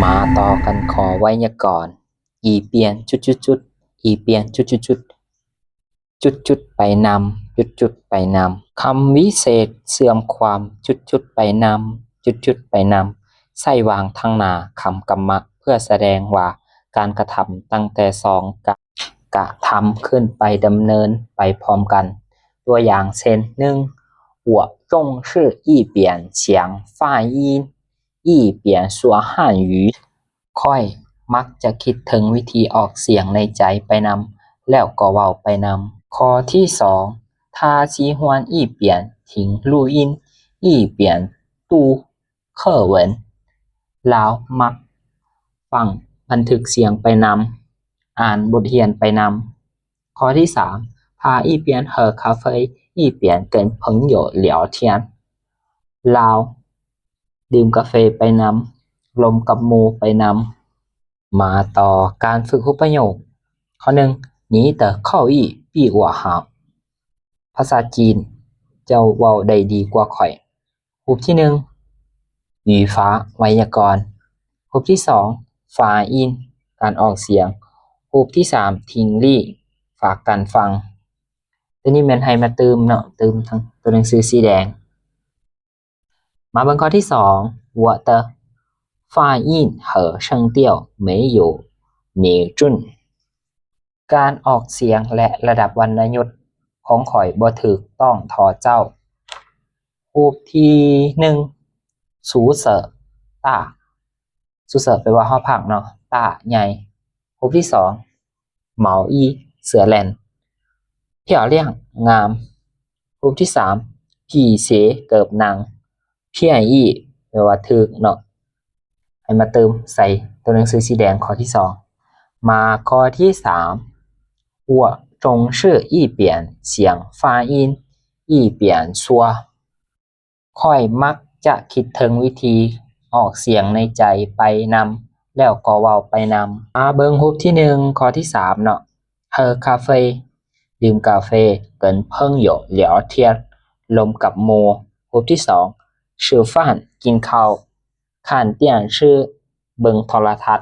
ມາຕໍ່ກັນຂໍ້ໄວຍາກອນ ອີ່ປຽນ ຈຸດໆໆ ອີ່ປຽນ ຈຸດໆໆ ຈຸດໆໄປນຳ ຈຸດໆໄປນຳ. ຄຳວິເສດເຊື່ອມຄວາມ ຈຸດໆໄປນຳ ຈຸດໆໄປນຳ ໃຊ້ວາງທາງໜ້າຄຳກຳມະ ເພື່ອສະແດງວ່າການກະທຳຕັ້ງແຕ່ສອງການກະທຳຂຶ້ນໄປດຳເນີນໄປພ້ອມກັນ. ຕົວຢ່າງເຊັ່ນ ໜຶ່ງ 我总是一边想发音，一边说汉语. ຂ້ອຍມັກຈະຄິດເຖິງວິທີອອກສຽງໃນໃຈໄປນຳ ແລ້ວກໍເວົ້າໄປນຳ. ຂໍ້ທີສອງ 他喜欢一边听录音，一边读课文. ລາວມັກຟັງບັນທຶກສຽງໄປນຳ ອ່ານບົດຮຽນໄປນຳ. ຂໍ້ທີສາມ 他一边喝咖啡，一边跟朋友聊天. ລາວດື່ມກາເຟໄປນຳ ລົມກັບໝູ່ໄປນຳ. ມາຕໍ່ການຝຶກຮູບປະໂຫຍກ. ຂໍ້ໜຶ່ງ 你的口语比我好. ພາສາຈີນ ເຈົ້າເວົ້າໄດ້ດີກວ່າຂ້ອຍ. ຮູບທີໜຶ່ງ 语法 ໄວຍາກອນ. ຮູບທີສອງ 发音 ການອອກສຽງ. ຮູບທີສາມ 听力 ຝາກການຟັງ. ຕົວນີ້ແມ່ນໃຫ້ມາຕື່ມເນາະ ຕື່ມທັງຕົວໜັງສືສີແດງ. ມາເບິ່ງຂໍ້ທີສອງ 我的发音和声调没有你准. ການອອກສຽງ ແລະ ລະດັບວັນນະຍຸດຂອງຂ້ອຍບໍ່ຖືກຕ້ອງທໍ່ເຈົ້າ. ຮູບທີໜຶ່ງ 苏舍大. 苏舍 ແປວ່າຫໍພັກເນາະ 大 ໃຫຍ່. ຮູບທີສອງ 毛衣 ເສື້ອແລນ. 漂亮 ງາມ. ຮູບທີສາມ 皮鞋 ເກີບໜັງ. 便宜 ແປວ່າຖືກເນາະ ໃຫ້ມາເຕີມໃສ່ຕົວໜັງສືສີແດງຂໍ້ທີສອງ. ມາຂໍ້ທີສາມ 我总是一边想发音，一边说. ຂ້ອຍມັກຈະຄິດເຖິງວິທີອອກສຽງໃນໃຈໄປນຳ ແລ້ວກໍເວົ້າໄປນຳ. ມາເບິ່ງຮູບທີໜຶ່ງ ຂໍ້ທີສາມເນາະ. 喝咖啡 ດື່ມກາເຟ. 跟朋友聊天 ລົມກັບໝູ່. ຮູບທີສອງ 吃饭 ກິນເຂົ້າ. 看电视 ເບິ່ງໂທລະທັດ.